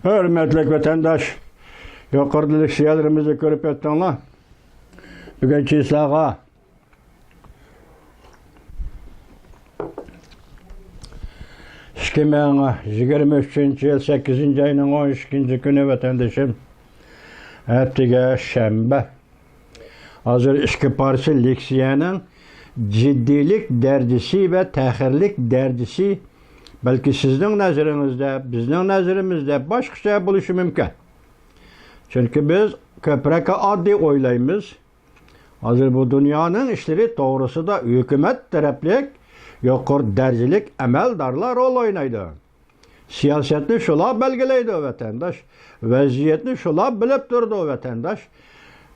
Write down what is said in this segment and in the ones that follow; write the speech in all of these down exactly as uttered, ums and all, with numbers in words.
ھۆرمەتلىك ۋەتەنداش، يۇقىرىدا لېكسىيەلىرىمىزنى كۆرۈپ ئۆتتۈڭلار. بۈگۈن چىسلاغا ئىككى مىڭ يىگىرمە ئۈچىنچى يىل سەككىزىنچى ئاينىڭ ئون ئىككىنچى كۈنى ۋەتەندىشىم. ئەتىگە شەنبە. ھازىر ئىككى پارچە لېكسىيەنىڭ جىددىيلىك دەرىجىسى ۋە تەخىرلىك دەرىجىسى بەلكى سىزنىڭ نەزىرىڭىزدە، بىزنىڭ نەزىرىمىزدە باشقىچە بولۇشى مۇمكىن. چۈنكى بىز كۆپرەك ئاددىي ئويلايمىز. ھازىر بۇ دۇنيانىڭ ئىشلىرى توغرىسىدا ھۆكۈمەت تەرەپلىك يۇقىرى دەرىجىلىك ئەمەلدارلار رول ئوينايدۇ. سىياسەتنى شۇلار بەلگىلەيدۇ، ۋەتەنداش. ۋەزىيەتنى شۇلار بىلىپ تۇرىدۇ، ۋەتەنداش.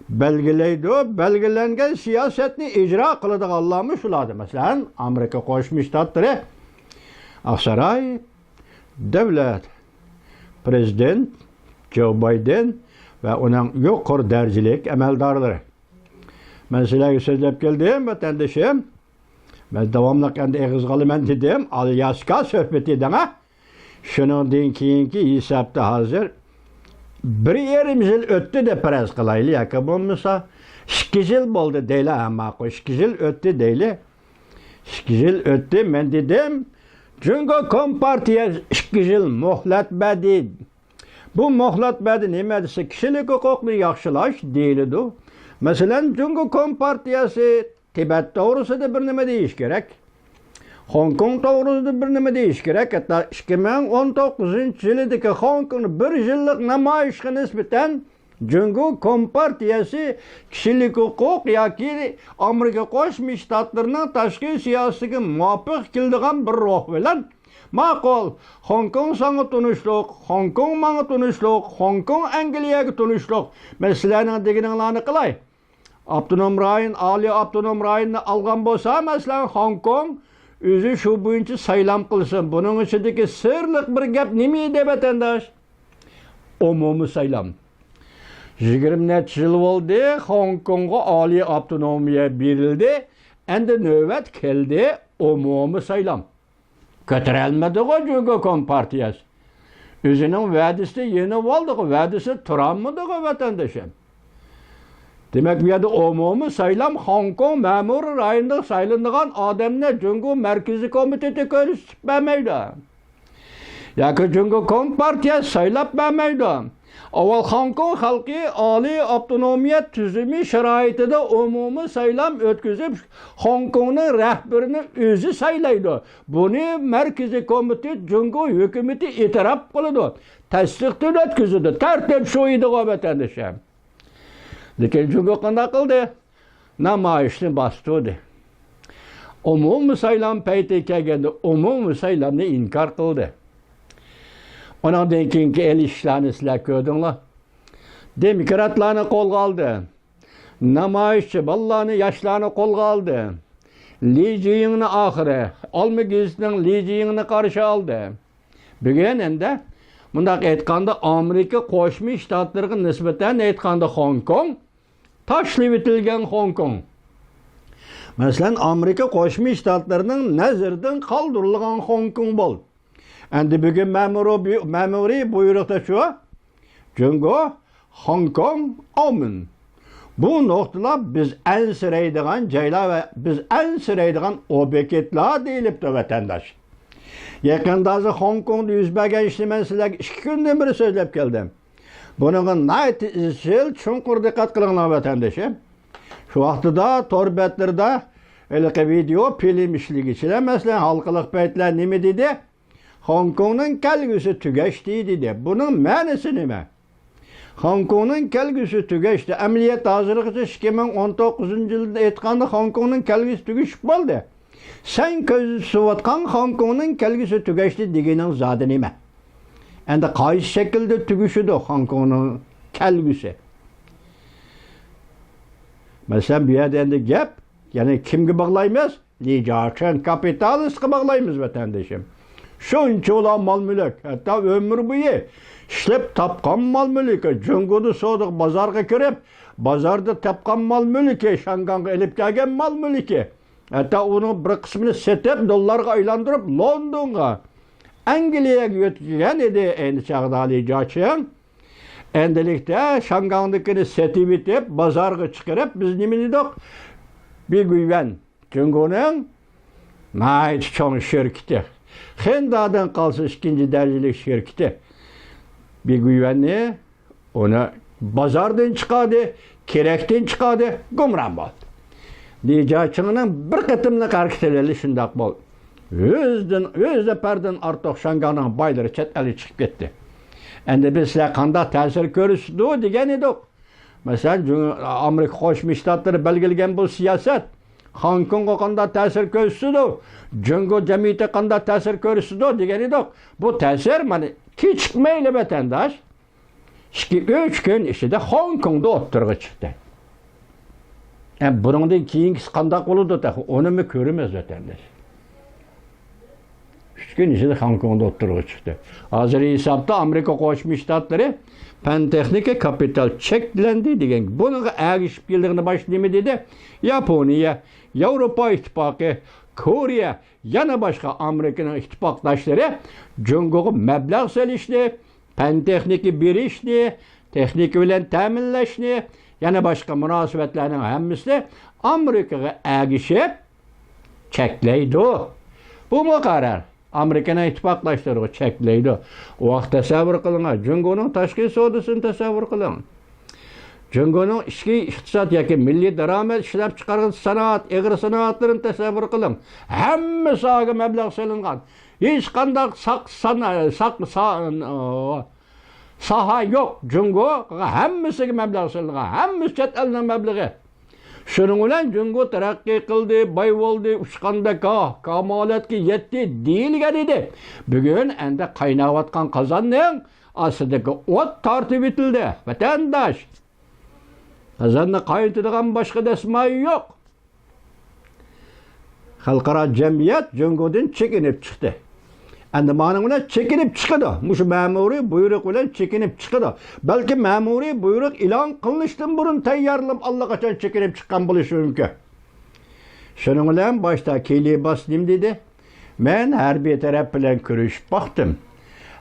بەلگىلەيدۇ، بەلگىلەنگەن سىياسەتنى ئىجرا قىلىدىغانلارمۇ شۇلاردۇر. مەسىلەن، ئامېرىكا قوشما شتاتلىرى، ئاقساراي، دۆلەت، پىرېزىدېنت جو بايدېن ۋە ئۇنىڭ يۇقىرى دەرىجىلىك ئەمەلدارلىرى. مەن سىلەرگە سۆزلەپ كەلدىم، ۋەتەندىشىم. مەن داۋاملىق ئەمدى ئېغىزغا ئالىمەن دېدىم، ئالياسكا سۆھبىتى دەڭە. شۇنىڭدىن كېيىنكى ھېسابتا ھازىر بىر يېرىم يىل ئۆتتى دەپ پەرەز قىلايلى، ياكى بولمىسا ئىككى يىل بولدى دەيلى. ھە، ماقۇل، ئىككى يىل ئۆتتى دەيلى. ئىككى يىل ئۆتتى، مەن دېدىم، جۇڭگو كومپارتىيەسى ئىككى يىل مۆھلەت بەردى. بۇ مۆھلەت بەردى نېمە دېسە، كىشىلىك ھوقۇقنى ياخشىلاش دېيىلىدۇ. مەسىلەن، جۇڭگو كومپارتىيەسى تىبەت توغرىسىدا بىر نېمە دېيىش كېرەك. خوڭكوڭ توغرىسىدا بىر نېمە دېيىش كېرەك. ھەتتا ئىككى مىڭ ئون توققۇزىنچى يىلىدىكى خوڭكوڭ بىر يىللىق نامايىشقا نىسبەتەن جۇڭگو كومپارتىيەسى كىشىلىك ھوقۇق ياكى ئامېرىكا قوشما شتاتلىرىنىڭ تاشقى سىياسىتىگە مۇۋاپىق كېلىدىغان بىر روھ بىلەن، ماقۇل، خوڭكوڭ ساڭا تونۇشلۇق، خوڭكوڭ ماڭا تونۇشلۇق، خوڭكوڭ ئەنگلىيەگە تونۇشلۇق، مەن سىلەرنىڭ دېگىنىڭلارنى قىلاي. ئاپتونوم رايون، ئالىي ئاپتونوم رايوننى ئالغان بولسا، مەسىلەن، خوڭكوڭ ئۆزى شۇ بويىچە سايلام قىلسۇن. بۇنىڭ ئىچىدىكى سىرلىق بىر گەپ نېمە ئىدى، ۋەتەنداش؟ ئومۇمىي سايلام. يىگىرمە نەچچە يىل بولدى، خوڭكوڭغا ئالىي ئاپتونومىيە بېرىلدى. ئەمدى نۆۋەت كەلدى ئومۇمىي سايلام. كۆتۈرەلمىدىغۇ جۇڭگو كومپارتىيەسى. ئۆزىنىڭ ۋەدىسىدە يېنىۋالدىغۇ، ۋەدىسىدە تۇرالمىدىغۇ، ۋەتەندىشىم. دېمەك، بۇ يەردە ئومۇمىي سايلام، خوڭكوڭ مەمۇرىي رايونىدا سايلىنىدىغان ئادەمنى جۇڭگو مەركىزىي كومىتېتى كۆرسىتىپ بەرمەيدۇ. ياكى جۇڭگو كومپارتىيەسى سايلاپ بەرمەيدۇ. ئاۋۋال خوڭكوڭ خەلقى ئالىي ئاپتونومىيە تۈزۈمى شارائىتىدا ئومۇمىي سايلام ئۆتكۈزۈپ، خوڭكوڭنىڭ رەھبىرىنى ئۆزى سايلايدۇ. بۇنى مەركىزىي كومىتېت جۇڭگو ھۆكۈمىتى ئېتىراپ قىلىدۇ، تەستىقتىن ئۆتكۈزىدۇ. تەرتىپ شۇ ئىدىغۇ، ۋەتەندىشىم. لېكىن جۇڭگو قانداق قىلدى؟ نامايىشنى باستۇردى. ئومۇمىي سايلام پەيتى كەلگەندە ئومۇمىي سايلامنى ئىنكار قىلدى. ئۇنىڭدىن كېيىنكى ئېلىشىشلارنى سىلەر كۆردۈڭلار. دېموكراتلارنى قولغا ئالدى. نامايىشچى بالىلارنى، ياشلارنى قولغا ئالدى. لى جىيىڭنى ئاخىرى، ئالما گېزىتىنىڭ لى جىيىڭنى قارشى ئالدى. بۈگۈن ئەمدى مۇنداق ئېيتقاندا، ئامېرىكا قوشما شتاتلىرىغا نىسبەتەن ئېيتقاندا خوڭكوڭ، تاشلىۋېتىلگەن خوڭكوڭ. مەسىلەن، ئامېرىكا قوشما شتاتلىرىنىڭ نەزىرىدىن قالدۇرۇلغان خوڭكوڭ بولدى. ئەمدى بۈگۈن مەمۇرىي بۇ-، مەمۇرىي بۇيرۇقتا شۇ، جۇڭگو، خوڭكوڭ، ئاۋمېن. بۇ نۇقتىلار بىز ئەنسىرەيدىغان جايلار ۋە بىز ئەنسىرەيدىغان ئوبيېكتلار دېيىلىپتۇ، ۋەتەنداش. يېقىندا ھازىر خوڭكوڭدا يۈز بەرگەن ئىشنى مەن سىلەرگە ئىككى كۈندىن بېرى سۆزلەپ كەلدىم. بۇنىڭغا ناھايىتى ئىزچىل، چوڭقۇر دىققەت قىلىڭلار، ۋەتەندىشىم. شۇ ۋاقتىدا تور بەتلىرىدە ھېلىقى ۋىدېئو فىلىم ئىشلىگۈچىلەر، مەسىلەن، ھالقىلىق بەتلەر نېمە دېدى؟ خوڭكوڭنىڭ كەلگۈسى تۈگەشتى دېدى. بۇنىڭ مەنىسى نېمە؟ خوڭكوڭنىڭ كەلگۈسى تۈگەشتى. ئەمەلىيەتتە ھازىرغىچە ئىككى مىڭ ئون توققۇزىنچى يىلدا ئېيتقاندا خوڭكوڭنىڭ كەلگۈسى تۈگىشىپ بولدى. سەن كۆزدە تۇتۇۋاتقان خوڭكوڭنىڭ كەلگۈسى تۈگەشتى دېگىنىڭ زادى نېمە؟ ئەمدى قايسى شەكىلدە تۈگىشىدۇ خوڭكوڭنىڭ كەلگۈسى؟ مەسىلەن، بۇ يەردە ئەمدى گەپ، يەنى كىمگە باغلايمىز؟ لى جياچۈن كاپىتالىستقا باغلايمىز، ۋەتەندىشىم. شۇنچە ئۇلار مال-مۈلۈك، ھەتتا ئۆمۈر بويى ئىشلەپ تاپقان مال-مۈلۈكى، جۇڭگودا سودا بازارغا كىرىپ، بازاردا تاپقان مال-مۈلۈكى، شياڭگاڭغا ئېلىپ كەلگەن مال-مۈلۈكى، ھەتتا ئۇنىڭ بىر قىسمىنى سېتىپ، دوللارغا ئايلاندۇرۇپ، لوندونغا، ئەنگلىيەگە يۆتكىگەن ئىدى ئەينى چاغدا لى جياچىڭ. ئەمدىلىكتە شاڭگاڭدىكىنى سېتىۋېتىپ، بازارغا چىقىرىپ، بىز نېمە دېدۇق؟ بىگۈيۋەن، جۇڭگونىڭ ناھايىتى چوڭ شىركىتى. خېندادىن قالسا ئىككىنچى دەرىجىلىك شىركىتى. بىگۈيۋەننى ئۇنى بازاردىن چىقاردى، كېرەكتىن چىقاردى، گۇمران بولدى. لى جياچىڭنىڭ بىر قېتىملىق ھەرىكىتى بىلەن شۇنداق بولدى. يۈزدىن، يۈز نەپەردىن ئارتۇق شاڭگاڭنىڭ بايلىرى چەت ئەلگە چىقىپ كەتتى. ئەمدى بىز سىلەر قانداق تەسىر كۆرسىتىدۇ دېگەن ئىدۇق. مەسىلەن، جۇڭ-، ئامېرىكا قوشما شتاتلىرى بەلگىلىگەن بۇ سىياسەت، خوڭكوڭغا قانداق تەسىر كۆرسىتىدۇ، جۇڭگو جەمئىيىتىگە قانداق تەسىر كۆرسىتىدۇ دېگەن ئىدۇق. بۇ تەسىر، مانا، كېچىكمەيلى، ۋەتەنداش. ئىككى، ئۈچ كۈن ئىچىدە خوڭكوڭدا ئوتتۇرىغا چىقتى. ئە، بۇنىڭدىن كېيىنكىسى قانداق بولىدۇ تېخى؟ ئۇنىمۇ كۆرىمىز، ۋەتەنداش. ئۈچ كۈن ئىچىدە خوڭكوڭدا ئوتتۇرىغا چىقتى. ھازىر ھېسابتا ئامېرىكا قوشما شتاتلىرى پەن تېخنىكا كاپىتال چەكلەندى دېگەن. بۇنىڭغا ئەگىشىپ يىللىقنى باشتا نېمە دېدى؟ ياپونىيە، ياۋروپا ئىتتىپاقى، كورېيە، يەنە باشقا ئامېرىكىنىڭ ئىتتىپاقداشلىرى جۇڭگوغا مەبلەغ سېلىشنى، پەن تېخنىكا بېرىشنى، تېخنىكا بىلەن تەمىنلەشنى، يەنە باشقا مۇناسىۋەتلەرنىڭ ھەممىسىنى ئامېرىكىغا ئەگىشىپ چەكلەيدۇ. بۇمۇ قارار. ئامېرىكىنىڭ ئىتتىپاقداشلىرىغا چەكلەيدۇ. ۋاقىت تەسەۋۋۇر قىلىڭ. جۇڭگونىڭ تاشقى سودىسىنى تەسەۋۋۇر قىلىڭ. جۇڭگونىڭ ئىچكى ئىقتىساد ياكى مىللىي دارامەت ئىشلەپچىقارغۇچى سانائەت، ئېغىر سانائەتلىرىنى تەسەۋۋۇر قىلىڭ. ھەممە ساھەگە مەبلەغ سېلىنغان. ھېچقانداق ساق سانا-، ساق سا-، ساھە يوق. جۇڭگو ھەممىسىگە مەبلەغ سېلىنغان. ھەممىسى چەت ئەلنىڭ مەبلىغى. شۇنىڭ بىلەن جۇڭگو تەرەققىي قىلدى، باي بولدى، ئۇچقاندەك، ھا، كامالەتكە يەتتى دېيىلگەن ئىدى. بۈگۈن ئەمدى قايناۋاتقان قازاننىڭ ئاستىدىكى ئوت تارتىۋېتىلدى، ۋەتەنداش. قازاننى قاينىتىدىغان باشقا دەسمايە يوق. خەلقئارا جەمئىيەت جۇڭگودىن چېكىنىپ چىقتى. ئەمدى مانىڭ بىلەن چېكىنىپ چىقىدۇ. مۇشۇ مەمۇرىي بۇيرۇق بىلەن چېكىنىپ چىقىدۇ. بەلكى مەمۇرىي بۇيرۇق ئېلان قىلىنىشتىن بۇرۇن تەييارلىنىپ، ئاللىقاچان چېكىنىپ چىققان بولۇشى مۇمكىن. شۇنىڭ بىلەن باشتا كېلىباس نېمە دېدى؟ مەن ھەربىي تەرەپ بىلەن كۆرۈشۈپ باقتىم.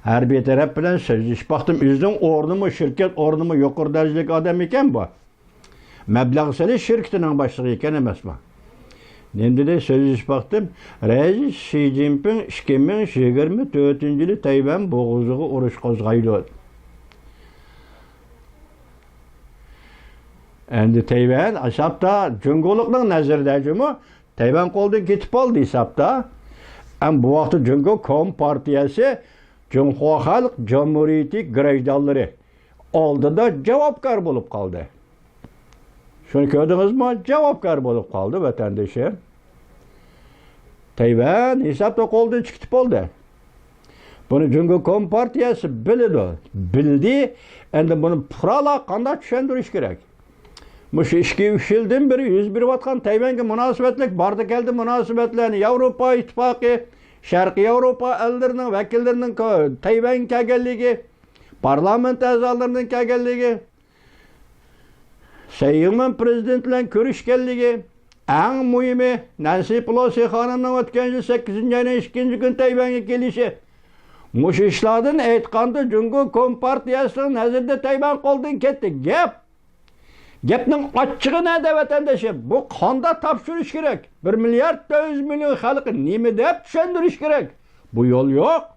ھەربىي تەرەپ بىلەن سۆزلىشىپ باقتىم. ئۆزىنىڭ ئورنىمۇ، شىركەت ئورنىمۇ يۇقىرى دەرىجىلىك ئادەم ئىكەن بۇ. مەبلەغ سېلىش شىركىتىنىڭ باشلىقى ئىكەن ئەمەسمۇ؟ نېمە دېدى؟ سۆزلىشىپ باقتىم. رەئىس شى جىنپىڭ ئىككى مىڭ يىگىرمە تۆتىنچى يىلى تەيۋەن بوغۇزىغا ئۇرۇش قوزغايدۇ. ئەمدى تەيۋەن ھېسابتا جۇڭگولۇقنىڭ نەزىرىدە جۇمۇ تەيۋەن قولدىن كېتىپ قالدى ھېسابتا. ئەم بۇ ۋاقىتتا جۇڭگو كومپارتىيەسى جۇڭخۇا خەلق جۇمھۇرىيىتى گراژدانلىرى ئالدىدا جاۋابكار بولۇپ قالدى. شۇنى كۆردىڭىزمۇ؟ جاۋابكار بولۇپ قالدى، ۋەتەندىشىم. تەيۋەن ھېسابتا قولدىن چىقىپ بولدى. بۇنى جۇڭگو كومپارتىيەسى بىلىدۇ. بىلدى. ئەمدى بۇنى پۇقرالارغا قانداق چۈشەندۈرۈش كېرەك؟ مۇشۇ ئىككى، ئۈچ يىلدىن بېرى يۈز بېرىۋاتقان تەيۋەنگە مۇناسىۋەتلىك باردا كەلدى مۇناسىۋەتلەرنى ياۋروپا ئىتتىپاقى، شەرقىي ياۋروپا ئەللىرىنىڭ ۋەكىللىرىنىڭ كۆ-، تەيۋەنگە كەلگەنلىكى، پارلامېنت ئەزالىرىنىڭ كەلگەنلىكى، سەي ئىڭۋېن پىرېزىدېنت بىلەن كۆرۈشكەنلىكى، ئەڭ مۇھىمى، نەنسى پېلوسى خانىمنىڭ ئۆتكەن يىل سەككىزىنچى ئاينىڭ ئىككىنچى كۈنى تەيۋەنگە كېلىشى. مۇشۇ ئىشلاردىن ئېيتقاندا، جۇڭگو كومپارتىيەسىنىڭ نەزىرىدە تەيۋەن قولدىن كەتتى. گەپ، گەپنىڭ ئاچچىقى نەدە، ۋەتەندىشىم؟ بۇ قانداق تاپشۇرۇش كېرەك؟ بىر مىليارد تۆت يۈز مىليون خەلققە نېمە دەپ چۈشەندۈرۈش كېرەك؟ بۇ يول يوق.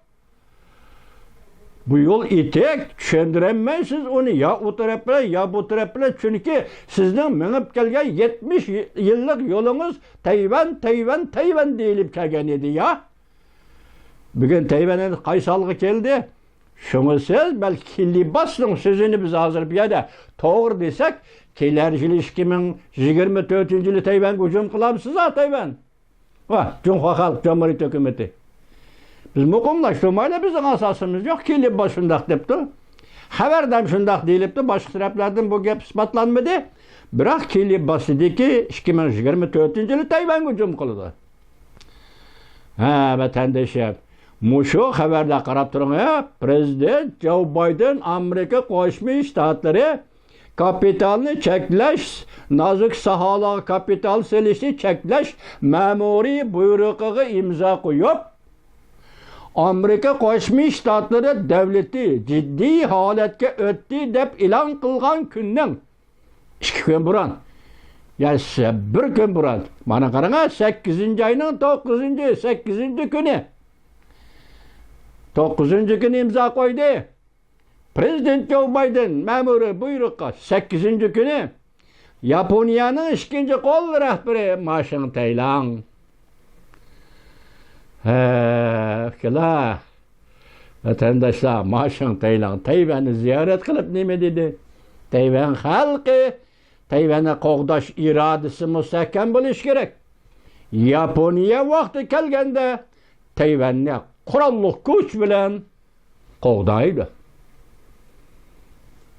بۇ يول ئېتىك، چۈشەندۈرەلمەيسىز ئۇنى يا ئۇ تەرەپ بىلەن، يا بۇ تەرەپ بىلەن، چۈنكى سىزنىڭ مېڭىپ كەلگەن يەتمىش يىللىق يولىڭىز تەيۋەن، تەيۋەن، تەيۋەن دېيىلىپ كەلگەن ئىدى يا. بۈگۈن تەيۋەن ئەمدى قايسى ھالغا كەلدى؟ شۇڭا سىز بەلكى كېلىباسنىڭ سۆزىنى بىز ھازىر بۇ يەردە توغرا دېسەك، كېلەر يىلى ئىككى مىڭ يىگىرمە تۆتىنچى يىلى تەيۋەنگە ھۇجۇم قىلامسىز ھا تەيۋەن؟ ۋاھ، جۇڭخۇا خەلق جۇمھۇرىيىتى ھۆكۈمىتى. بىز مۇقىملاشتۇرمايلى، بىزنىڭ ئاساسىمىز يوق. كېلىباس شۇنداق دەپتۇ. خەۋەردە ھەم شۇنداق دېيىلىپتۇ، باشقا تەرەپلەردىن بۇ گەپ ئىسپاتلانمىدى. بىراق كېلىباس دېدىكى، ئىككى مىڭ يىگىرمە تۆتىنچى يىلى تەيۋەنگە ھۇجۇم قىلىدۇ. ھە، ۋەتەندىشىم، مۇشۇ خەۋەرلەرگە قاراپ تۇرۇڭ، ھە، پىرېزىدېنت جو بايدېن ئامېرىكا قوشما شتاتلىرى كاپىتالنى چەكلەش، نازۇك ساھەلەرگە كاپىتال سېلىشنى چەكلەش مەمۇرىي بۇيرۇقىغا ئىمزا قويۇپ، ئامېرىكا قوشما شتاتلىرى دۆلىتى جىددىي ھالەتكە ئۆتتى دەپ ئېلان قىلغان كۈننىڭ ئىككى كۈن بۇرۇن، يا سە-، بىر كۈن بۇرۇن، مانا قاراڭا، سەككىزىنچى ئاينىڭ توققۇزىنچى، سەككىزىنچى كۈنى، توققۇزىنچى كۈنى ئىمزا قويدى. پرېزىدېنت جو بايدېن مەمۇرىي بۇيرۇققا سەككىزىنچى كۈنى ياپونىيەنىڭ ئىككىنچى قول رەھبىرى ما شىڭتەيلەڭ. ھە، ئۇكىلار، ۋەتەنداشلار، ما شىڭتەيلەڭ تەيۋەننى زىيارەت قىلىپ نېمە دېدى؟ تەيۋەن خەلقى تەيۋەننى قوغداش ئىرادىسى مۇستەھكەم بولۇشى كېرەك. ياپونىيە ۋاقتى كەلگەندە تەيۋەننى قوراللىق كۈچ بىلەن قوغدايدۇ.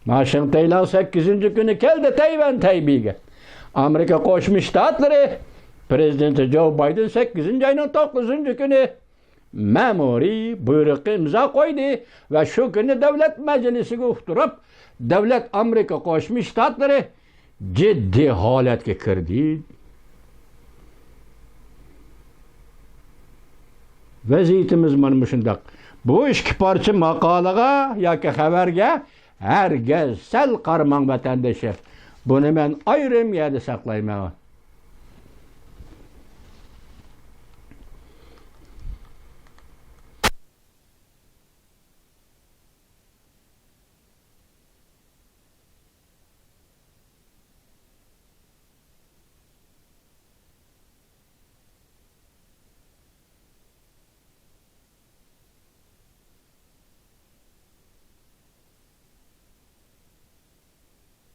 ما شىڭتەيلەڭ سەككىزىنچى كۈنى كەلدى تەيۋەن تەيبېيگە. ئامېرىكا قوشما شتاتلىرى پرېزىدېنتى جو بايدېن سەككىزىنچى ئاينىڭ توققۇزىنچى كۈنى مەمۇرىي بۇيرۇققا ئىمزا قويدى ۋە شۇ كۈنى دۆلەت مەجلىسىگە ئۇقتۇرۇپ، دۆلەت ئامېرىكا قوشما شتاتلىرى جىددىي ھالەتكە كىردى. ۋەزىيىتىمىز مانا مۇشۇنداق. بۇ ئىككى پارچە ماقالىغا ياكى خەۋەرگە ھەرگىز سەل قارىماڭ، ۋەتەندىشىم. بۇنى مەن ئايرىم يەردە ساقلايمەن.